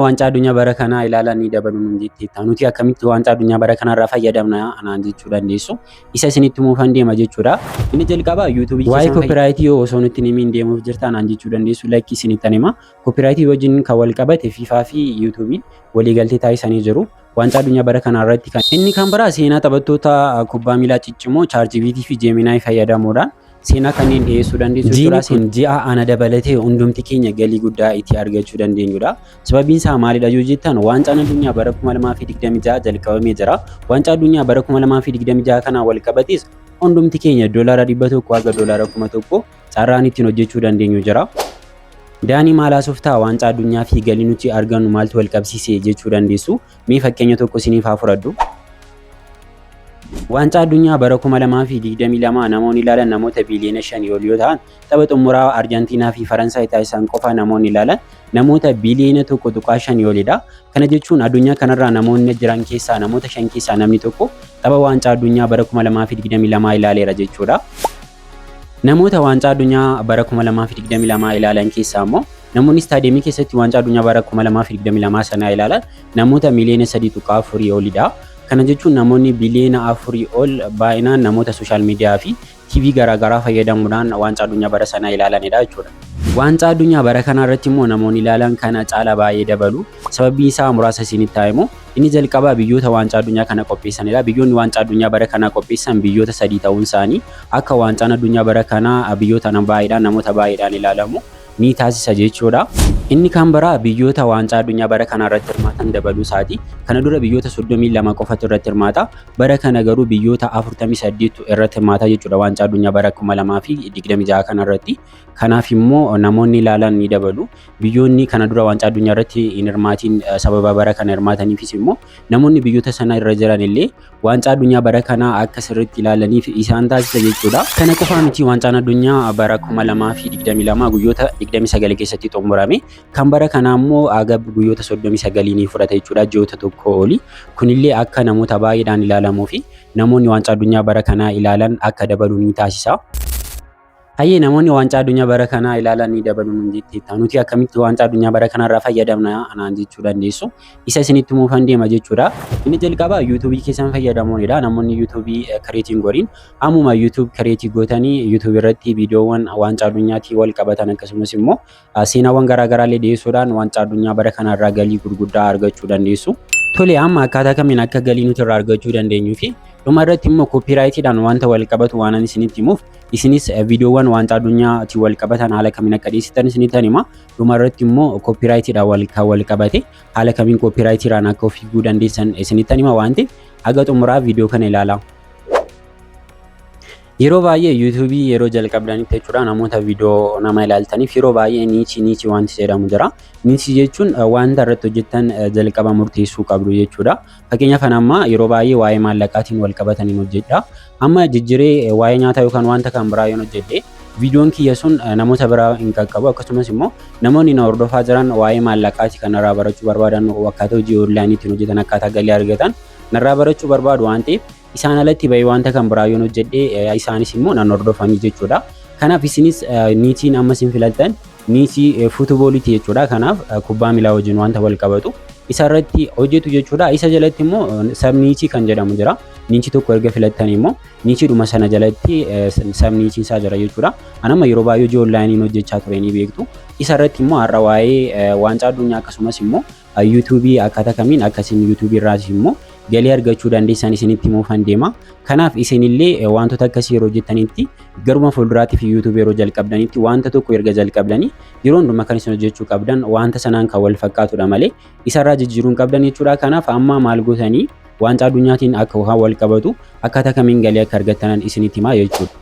Waancaa addunyaa bara kanaa ilaalaa ni dabalu nuun jetteetta. Nuti akkamitti waancaa addunyaa bara kanarraa fayyadamna anaan jechuu dandeessu. Isa isinitti himuufan deema jechuudha. Inni jalqabaa YouTubeii Waa'ee copyright osoo nutti hin himiin deemuuf jirta anaan jechuu dandeessu, lakki, isinittan hima. Copyright wajjin kan wal qabate FIFA fi YouTubeiin waliigaltee taasisanii jiru. Waancaa addunyaa bara kanaa irratti kan inni kan biraa seenaa taphattoota kubbaa miilaa ciccimoo ChatGPT fi Gemini fayyadamuudhaan seenaa kanneen dhiyeessuu dandeessu jechuudha. Jiini kun ji'a ana dabalatee hundumti keenya galii guddaa itti argachuu dandeenyudha. Sababiin isaa maalidha yoo jettan, waancaan addunyaa bara 2026 jalqabamee jira. Waancaa addunyaa bara 2026 kanaan wal qabates hundumti keenya $100 haga $1,000 carraan ittiin hojjechuu dandeenyu jira. "Daanii, maal haasoftaa? Waancaa addunyaa fi galii nuti argannu maaltu wal qabsiise?" jechuu dandeessu. Mee fakkeenya tokko isiniif haa fudhadhu. Waancaa addunyaa bara 2022 namoonni ilaalan namoota biiliyoona 5 ol yoo ta'an, tapha xumuraa Arjantiinaa fi Faransaay taasisan qofa namoonni ilaalan namoota biiliyoona 1.5 olidha. Kana jechuun addunyaa kanarraa namoonni jiran keessaa namoota shan keessaa namni tokko tapha waancaa addunyaa bara 2022 ilaaleera jechuudha. Namoota waancaa addunyaa bara 2022 ilaalan keessaa immoo namoonni istaadiyeemii keessatti waancaa addunyaa bara 2022 sanaa ilaalan namoota miliyoona 3.4 olidha. Kana jechuun namoonni biliyoona 4 ol baay'inaan namoota social media fi TV garaagaraa fayyadamuudhaan waancaa addunyaa bara sanaa ilaalanidha jechuudha. Waancaa addunyaa bara kanaa irratti immoo namoonni ilaalan kana caala baay'ee dabalu. Sababiin isaa muraasa isinitti haa himu. Inni jalqabaa biyyoota waancaa addunyaa kana qopheessanidha. Biyyoonni waancaa addunyaa bara kanaa qopheessan biyyoota sadii ta'uun isaanii akka waancaan addunyaa bara kanaa biyyoota baay'eedhaan, namoota baay'eedhaan ilaalamu ni taasisa jechuudha. Inni kan biraa biyyoota waancaa addunyaa bara kanaa irratti hirmaatan dabaluu isaati. Kana dura biyyoota 32 qofatu irratti hirmaata. Bara kana garuu biyyoota 48 irratti hirmaata jechuudha waancaa addunyaa bara 2026 kana irratti. Kanaaf immoo namoonni ilaalan ni dabalu. Biyyoonni kana dura waancaa addunyaa irratti hin hirmaatiin sababa bara kana hirmaataniifis immoo namoonni biyyoota sana irra jiran illee waancaa addunyaa bara kanaa akka sirriitti ilaalaniif isaan taasisa jechuudha. Kana qofaa miti, waancaan addunyaa bara 2022 guyyoota 29 keessatti xumurame. Kan bara kanaa immoo haga guyyoota 39 ni fudhata jechuudha, ji'oota tokko oli. Kunillee akka namoota baay'eedhaan ilaalamuu fi namoonni waancaa addunyaa bara kanaa ilaalan akka dabalu ni taasisa. Hayyee, namoonni waancaa addunyaa bara kanaa ilaalan ni dabalu nuun jetteetta. Nuti akkamitti waancaa addunyaa bara kanarraa fayyadamna anaan jechuu dandeessu. Isa isinitti himuufan deema jechuudha. Inni jalqabaa YouTubeii keessan fayyadamuunidha. Namoonni YouTubeii createiin goriin ammuma YouTube createii gootanii YouTubeii irratti viidiyoowwan waancaa addunyaatiin wal qabatan, akkasumas immoo seenaawwan garaagaraa illee dhiyeessuudhaan waancaa addunyaa bara kanarraa galii gurguddaa argachuu dandeessu. Tole, amma akkaataa kamiin akka galii nuti irraa argachuu dandeenyuu fi dhuma irratti immoo copyrightiidhaan wanta wal qabatu waan ani isinitti himuuf, isinis viidiyoowwan waancaa addunyaatiin wal qabatan haala kamiin akka dhiyeessitan isinittan hima. Dhuma irratti immoo copyrightiidhaan wal kan wal qabate haala kamiin copyrightiidhaan akka of eeguu dandeessan isinittan hima waan ta'eef, haga xumuraa viidiyoo kana ilaalaa. Yeroo baay'ee YouTubeii yeroo jalqabdanitti jechuudha, namoota viidiyoo nama ilaaltaniif yeroo baay'ee nicheii wanti jedhamu jira. Nicheii jechuun wanta irratti hojjettan jalqaba murteessuu qabdu jechuudha. Fakkeenyaaf, ani amma yeroo baay'ee waa'ee maallaqaatiin wal qabataniin hojjedha. Amma jijjiiree waa'ee nyaataa yookaan wanta kan biraa yoon hojjedhe, viidiyoon kiyya sun namoota biraa hin qaqqabu. Akkasumas immoo namoonni na hordofaa jiran waa'ee maallaqaati kan narraa barachuu barbaadan, akkaataa hojii onlineii ittiin hojjetan, akkaataa galii argatan narraa barachuu barbaadu waan ta'eef, isaan alatti bahee wanta kan biraa yoon hojjedhe, isaanis immoo nan hordofanii jechuudha. Kanaaf isinis nicheiin amma isin filattan nicheii footballiiti jechuudha. Kanaaf kubbaa miilaa wajjin wanta wal qabatu isa irratti hojjetu jechuudha. Isa jalatti immoo sub nicheii kan jedhamu jira. Nicheii tokko erga filattan immoo nicheiidhuma sana jalatti sub nicheiin isaa jira jechuudha. Anamma yeroo baay'ee hojii onlineiin hojjechaa ture ni beektu. Isa irratti immoo har'a waa'ee waancaa addunyaa, akkasumas immoo YouTubeii akkaataa kamiin akkasiin YouTubeii irraas immoo galii argachuu dandeessan isinitti himuufan deema. Kanaaf isinillee wantoota akkasii yeroo hojjettanitti, garuma fuulduraatiif YouTubeii yeroo jalqabdanitti, wanta tokko erga jalqabdanii yeroo hundumaa kan isin hojjechuu qabdan wanta sanaan kan wal fakkaatudha malee isarraa jijjiiruu hin qabdan jechuudha. Kanaaf amma maal gootanii waancaa addunyaatiin akka wal qabatu akkaataa kamiin galii akka argattanan isinitti himaa jechuudha.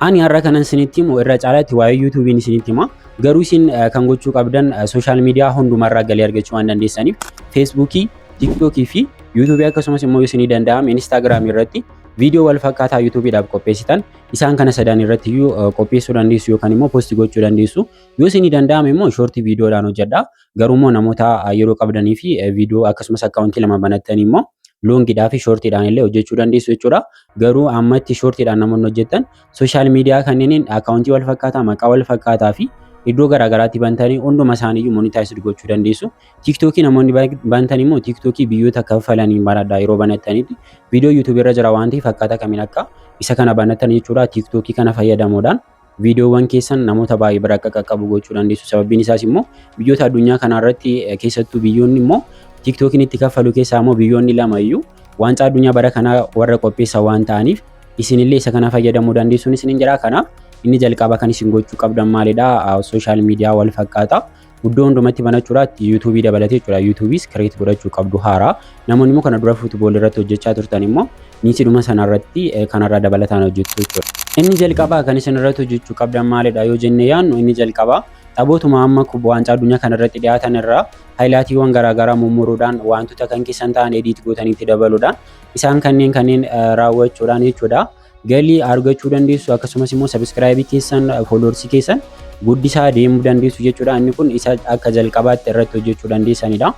Ani har'a kanan isinitti himu irra caalaatti waa'ee YouTubeiin isinitti hima. Garuu isin kan gochuu qabdan social media hundumarraa galii argachuu waan dandeessaniif, Facebookii, TikTokii fi YouTubeii, akkasumas immoo isinii danda'ame Instagramii irratti viidiyoo wal fakkaataa YouTubeiidhaaf qopheessitan isaan kana sadan irratti iyyuu qopheessuu dandeessu yookaan immoo post gochuu dandeessu. Yoo isinii danda'ame immoo shortii viidiyoodhaan hojjedha. Garuu immoo namoota yeroo qabdanii fi viidiyoo akkasumas accountii lama banattanii immoo longiidhaa fi shortiidhaan illee hojjechuu dandeessu jechuudha. Garuu ammatti shortiidhaan namoonni hojjetan social media kanneeniin accountii wal fakkaataa, maqaa wal fakkaataa fi Iddoo garaagaraatti bantanii hunduma isaaniiyyuu monetize gochuu dandeessu. TikTokii namoonni bantan immoo TikTokii biyyoota kaffalaniin banadhaa. Yeroo banattanitti viidiyoo YouTubeii irra jira waan ta'eef, akkaataa kamiin akka isa kana banattan jechuudha. TikTokii kana fayyadamuudhaan viidiyoowwan keessan namoota baay'ee bira akka qaqqabu gochuu dandeessu. Sababbiin isaas immoo biyyoota addunyaa kanarratti, keessattuu biyyoonni immoo TikTokiin itti kaffalu keessaa immoo biyyoonni lama iyyuu waancaa addunyaa bara kanaa warra qopheessan waan ta'aniif, isinillee isa kana fayyadamuu dandeessuun isinin jira. Kanaaf inni jalqaba kan isin gochuu qabdan maalidha? Social media wal fakkaata. Iddoo hundumatti banachuudha, YouTubeii dabalatee jechuudha. YouTubeiis create godhachuu qabdu haaraa. Namoonni immoo kana dura football irratti hojjechaa turtan immoo niisidhuma sanarratti kanarraa dabalataan hojjetu jechuudha. Inni jalqabaa kan isin irratti hojjechuu qabdan maalidha yoo jenne yaannu, inni jalqabaa taphootuma amma waancaa addunyaa kanarratti dhiyaatan irraa highlightiiwwan garaagaraa mummuruudhaan, wantoota kan keessan ta'an edit gootaniitti dabaluudhaan, isaan kanneen raawwachuudhaan jechuudha. Galii argachuu dandeessu, akkasumas immoo subscribeii keessan, followersii keessan guddisaa deemuu dandeessu jechuudha. Inni kun isa akka jalqabaatti irratti hojjechuu dandeessanidha.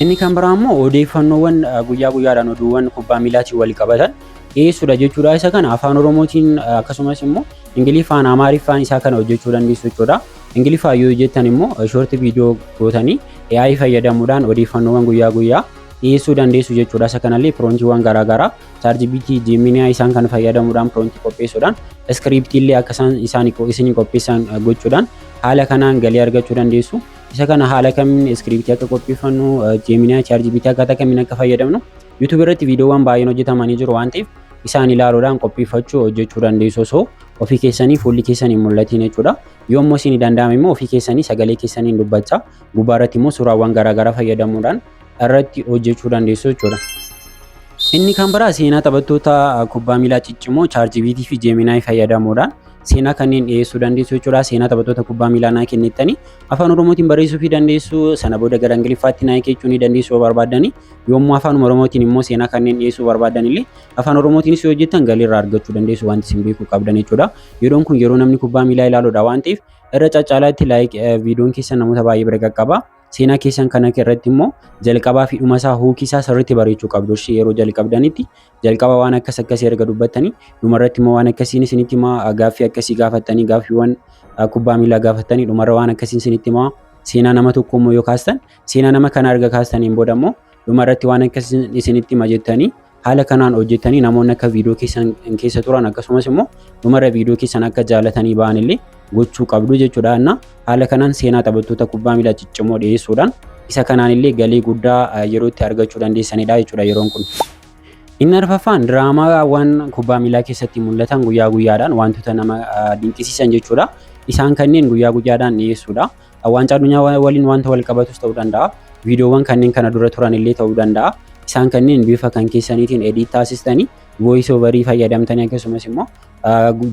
Inni kan biraa immoo odeeffannoowwan guyyaa guyyaadhaan oduuwwan kubbaa miilaatiin wal qabatan dhiyeessuudha jechuudha. Isa kana Afaan Oromootiin, akkasumas immoo Ingiliffaan, Amaariffaan isaa kana hojjechuu dandeessu jechuudha. Ingiliffaan yoo hojjettan immoo short video gootanii AI fayyadamuudhaan odeeffannoowwan guyyaa guyyaa dhiyeessuu dandeessu jechuudha. Isa kanallee promptiiwwan garaagaraa ChatGPT, Gemini isaan kana fayyadamuudhaan promptii qopheessuudhaan, scriptii illee akka isaan isinii qopheessan gochuudhaan haala kanaan galii argachuu dandeessu. Isa kana haala kamiin scriptii akka qopheeffannu, Gemini, ChatGPT akkaataa kamiin akka fayyadamnu YouTube irratti viidiyoowwan baay'een hojjetamanii jiru waan ta'eef, isaan ilaaluudhaan qopheeffachuu hojjechuu dandeessu osoo ofii keessanii fuulli keessanii hin mul'atiin jechuudha. Yommuu isin danda'ame immoo ofii keessanii sagalee keessaniin dubbachaa, gubbaa irratti immoo suuraawwan garaagaraa fayyadamuudhaan irratti hojjechuu dandeessu jechuudha. Inni kan biraa seenaa taphattoota kubbaa miilaa ciccimoo ChatGPT fi Gemini fayyadamuudhaan seenaa kanneen dhiyeessuu dandeessu jechuudha. Seenaa taphattoota kubbaa miilaa naa kennittanii Afaan Oromootiin barreessuu fi dandeessu. Sana booda gara Ingiliffaatti naa jechuu ni dandeessu yoo barbaaddani. Yommuu Afaan Oromootiin immoo seenaa kanneen dhiyeessuu barbaadan illee Afaan Oromootiinis yoo hojjettan galii irraa argachuu dandeessu, wanti isin beekuu qabdan jechuudha. Yeroon kun yeroo namni kubbaa miilaa ilaaluudha waan ta'eef, irra caccaalaatti like viidiyoon keessan namoota baay'ee bira qaqqaba. Seenaa keessan kana irratti immoo jalqabaa fi dhuma isaa, hookii isaa sirriitti bareechuu qabdu. Ishee yeroo jalqabdanitti jalqaba waan akkas akkasii erga dubbattanii, dhumarratti immoo waan akkasiin isinitti himaa, gaaffii akkasii gaafattanii, gaaffiiwwan kubbaa miilaa gaafattanii, dhumarra waan akkasiin isinitti himaa, seenaa nama tokko immoo yoo kaastan, seenaa nama kana erga kaastaniin booda immoo dhumarratti waan akkasiin isinitti hima jettanii, haala kanaan hojjettanii namoonni akka viidiyoo keessan keessa turan, akkasumas immoo dhumarra viidiyoo keessan akka jaalatanii ba'an illee gochuu qabdu jechuudha. Inna haala kanaan seenaa taphattoota kubbaa miilaa ciccimoo dhiyeessuudhaan isa kanaan illee galii guddaa yeroo itti argachuu dandeessanidha jechuudha yeroon kun. Inni arfaffaan diraamaawwan kubbaa miilaa keessatti mul'atan guyyaa guyyaadhaan wantoota nama dinqisiisan jechuudha. Isaan kanneen guyyaa guyyaadhaan dhiyeessuudha. Waancaa addunyaa waliin wanta wal qabatus ta'uu danda'a. Viidiyoowwan kanneen kana dura turan illee ta'uu danda'a. Isaan kanneen bifa kan keessaniitiin edit taasistanii, voice overii fayyadamtanii, akkasumas immoo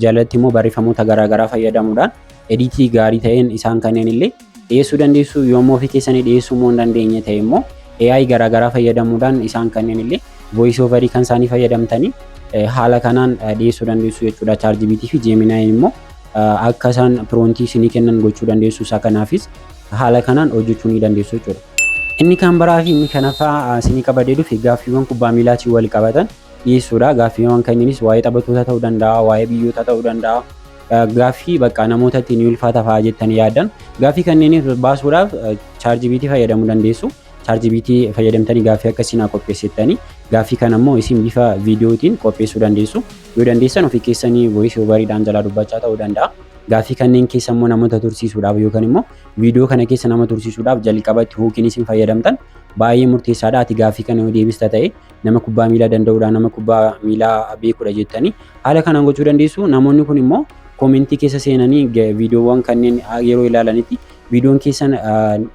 jalatti immoo barreeffamoota garaagaraa fayyadamuudhaan editii gaarii ta'een isaan kanneen illee dhiyeessuu dandeessu. Yommuu ofii keessanii dhiyeessuu immoo hin dandeenye ta'e immoo AI garaagaraa fayyadamuudhaan isaan kanneen illee voice overii kan isaanii fayyadamtanii haala kanaan dhiyeessuu dandeessu jechuudha. ChatGPT fi Gemini immoo akka isaan promptii isinii kennan gochuu dandeessu. Isa kanaafis haala kanaan hojjechuu ni dandeessu jechuudha. Inni kan biraa fi inni kanaffaa isinii qabadee dhufe gaaffiiwwan kubbaa miilaatiin wal qabatan dhiyeessuudha. Gaaffiiwwan kanneenis waa'ee taphattoota ta'uu danda'a, waa'ee biyyoota ta'uu danda'a. Gaaffii bakka namootatti ni ulfaata fa'aa jettanii yaaddan. Gaaffii kanneen baasuudhaaf ChatGPT fayyadamuu dandeessu. ChatGPT fayyadamtanii gaaffii akkasii naa qopheessitanii, gaaffii kana immoo isin bifa viidiyootiin qopheessuu dandeessu. Yoo dandeessan ofii keessanii voice overiidhaan jalaa dubbachaa ta'uu danda'a. Gaaffii kanneen keessa immoo namoota tursiisuudhaaf yookaan immoo viidiyoo kana keessa nama tursiisuudhaaf jalqabatti hookiin isin fayyadamtan baay'ee murteessaadha. Ati gaaffii kana yoo deebista ta'e nama kubbaa miilaa danda'uudha, nama kubbaa miilaa beekudha jettanii haala kanaan gochuu dandeessu. Namoonni kun immoo commentii keessa seenanii viidiyoowwan kanneen yeroo ilaalanitti viidiyoon keessan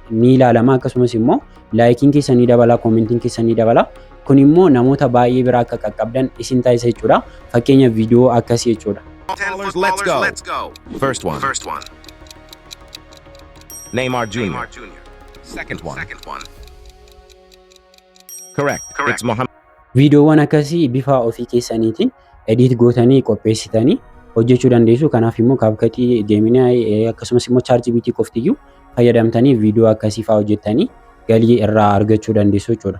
ni ilaalama, akkasumas immoo likeiin keessan ni dabala, commentiin keessan ni dabala. Kun immoo namoota baay'ee biraa akka qaqqabdan isin taasisa jechuudha. Fakkeenya viidiyoo akkasii jechuudha. 10 Let's go. Let's go. First one. First one. Neymar Jr. Neymar Jr. Second one. Second one. Correct. Correct. It's Mohamed Viidiyoowwan akkasii bifa ofii keessaniitiin edit gootanii qopheessitanii hojjechuu dandeessu. Kanaaf immoo CapCutii, Gemini, akkasumas immoo ChatGPT qoftiyyuu fayyadamtanii viidiyoo akkasii fa'aa hojjettanii galii irraa argachuu dandeessu jechuudha.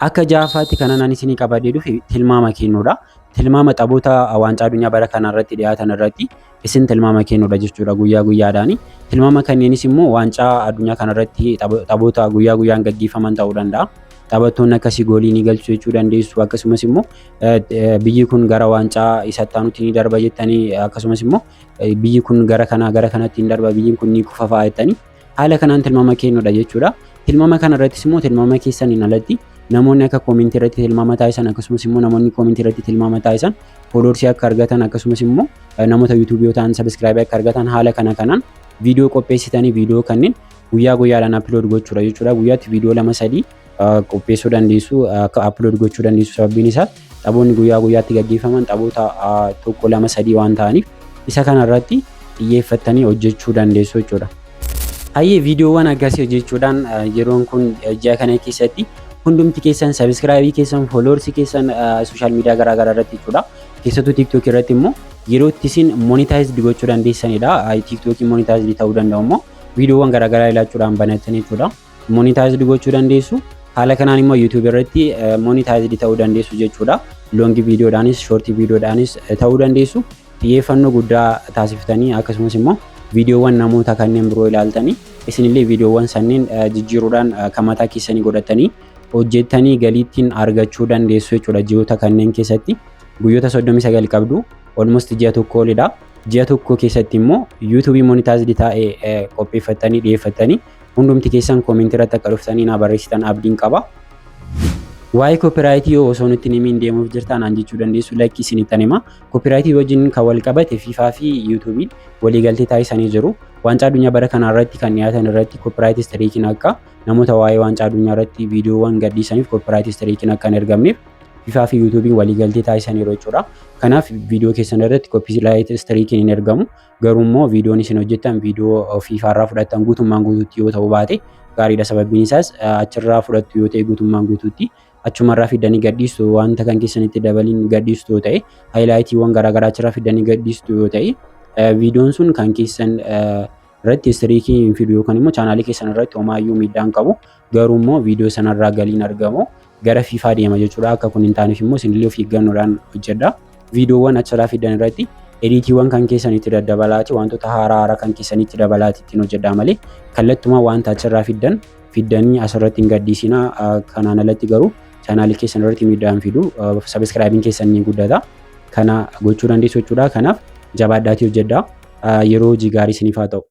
Akka ja'affaatti kanan ani isinii qabadhee dhufe tilmaama kennuudha. Tilmaama taphoota waancaa addunyaa bara kana irratti dhiyaatan irratti isin tilmaama kennuudha jechuudha guyyaa guyyaadhaani. Tilmaama kanneenis immoo waancaa addunyaa kana irratti taphoota guyyaa guyyaan gaggeeffaman ta'uu danda'a. Taphattoonni akkasii goolii ni galchu jechuu dandeessu. Akkasumas immoo biyyi kun gara waancaa isatti aanutti ni darba jettanii, akkasumas immoo biyyi kun gara kanaa gara kanatti ni darba, biyyi kun ni kufa fa'aa jettanii haala kanaan tilmaama kennuudha jechuudha. Tilmaama kana irrattis immoo tilmaama keessaniin alatti namoonni akka koomentii irratti tilmaama taasisan, akkasumas immoo namoonni koomentii irratti tilmaama taasisan followersii akka argatan, akkasumas immoo namoota YouTubeii yoo ta'an subscribeii akka argatan, haala kana kanaan viidiyoo qopheessitanii viidiyoo kanneen guyyaa guyyaadhaan upload gochuudha jechuudha. Guyyaatti viidiyoo lama sadii qopheessuu dandeessu, akka upload gochuu dandeessu. Sababbiin isaa taphoonni guyyaa guyyaatti gaggeeffaman taphoota tokko, lama, sadii waan ta'aniif isa kana irratti xiyyeeffattanii hojjechuu dandeessu jechuudha. Hayyee, viidiyoowwan akkasii hojjechuudhaan yeroon kun ji'a kana keessatti hundumti keessan subscribeii keessan, followersii keessan social media garaagaraa irratti jechuudha. Keessattuu TikTokii irratti immoo yeroo itti isin monetized gochuu dandeessanidha. TikTokii monetized ta'uu danda'u immoo viidiyoowwan garaagaraa ilaachuudhaan banatanii jechuudha. Monetized gochuu dandeessu. Haala kanaan immoo YouTube irratti monetized ta'uu dandeessu jechuudha. Long viidiyoodhaanis short viidiyoodhaanis ta'uu dandeessu. Xiyyeeffannoo guddaa taasiftanii, akkasumas immoo viidiyoowwan namoota kanneen biroo ilaaltanii isinillee viidiyoowwan sanneen jijjiiruudhaan kan mataa keessanii godhatanii hojjettanii galiittiin argachuu dandeessu jechuudha. Ji'oota kanneen keessatti guyyoota 39 qabdu, almost ji'a tokko olidha. Ji'a tokko keessatti immoo YouTubeii monetized taa'ee qopheeffattanii dhiyeeffattanii hundumti keessan koomentii irratti akka dhuftanii naa barreessitan abdiin qaba. Waa'ee copyrightii yoo osoo nutti himiin deemuuf jirtan aan jechuu dandeessu, lakki, isinittan hima. Copyrightii wajjin kan wal qabate FIFA fi YouTubeiin waliigaltee taasisanii jiru. Waancaa addunyaa bara kanaa irratti kan dhiyaatan irratti copyright strikeiin akka namoota waa'ee waancaa addunyaa irratti viidiyoowwan gadhiisaniif copyright strikeiin akka hin ergamneef FIFA fi YouTubeiin waliigaltee taasisaniiru jechuudha. Kanaaf viidiyoo keessan irratti copyright strikeiin hin ergamu. Garuu immoo viidiyoon isin hojjettan viidiyoo FIFA irraa fudhattan guutummaan guutuutti yoo ta'uu baate gaariidha. Sababbiin isaas achirraa fudhattu yoo ta'e, guutummaan guutuutti achumarraa fidanii gadhiistu, wanta kan keessanitti dabaliin gadhiistu yoo ta'e, highlightiiwwan garaagaraa achirraa fidanii gadhiistu yoo ta'e, viidiyoon sun kan keessan irratti strikeii hin fidu yookaan immoo chaanaalii keessan irratti homaayyuu miidhaa hin qabu. Garuu immoo viidiyoo sanarraa galiin argamu gara FIFA deema jechuudha. Akka kun hin taaneef immoo isinillee of eeggannoodhaan hojjedha. Viidiyoowwan achirraa fidan irratti editiiwwan kan keessanitti daddabalaati, wantoota haaraa haaraa kan keessanitti dabalaati ittiin hojjedha malee kallattumaa wanta achirraa fiddan fiddanii asirratti hin gadhiisinaa. Kanaan alatti garuu chaanaalii keessan irratti miidhaa hin fidu. Subscribeiin keessan ni guddata. Kana gochuu dandeessu jechuudha. Kanaaf jabaadhaatii hojjedhaa. Yeroo hojii gaarii isiniif haa ta'u.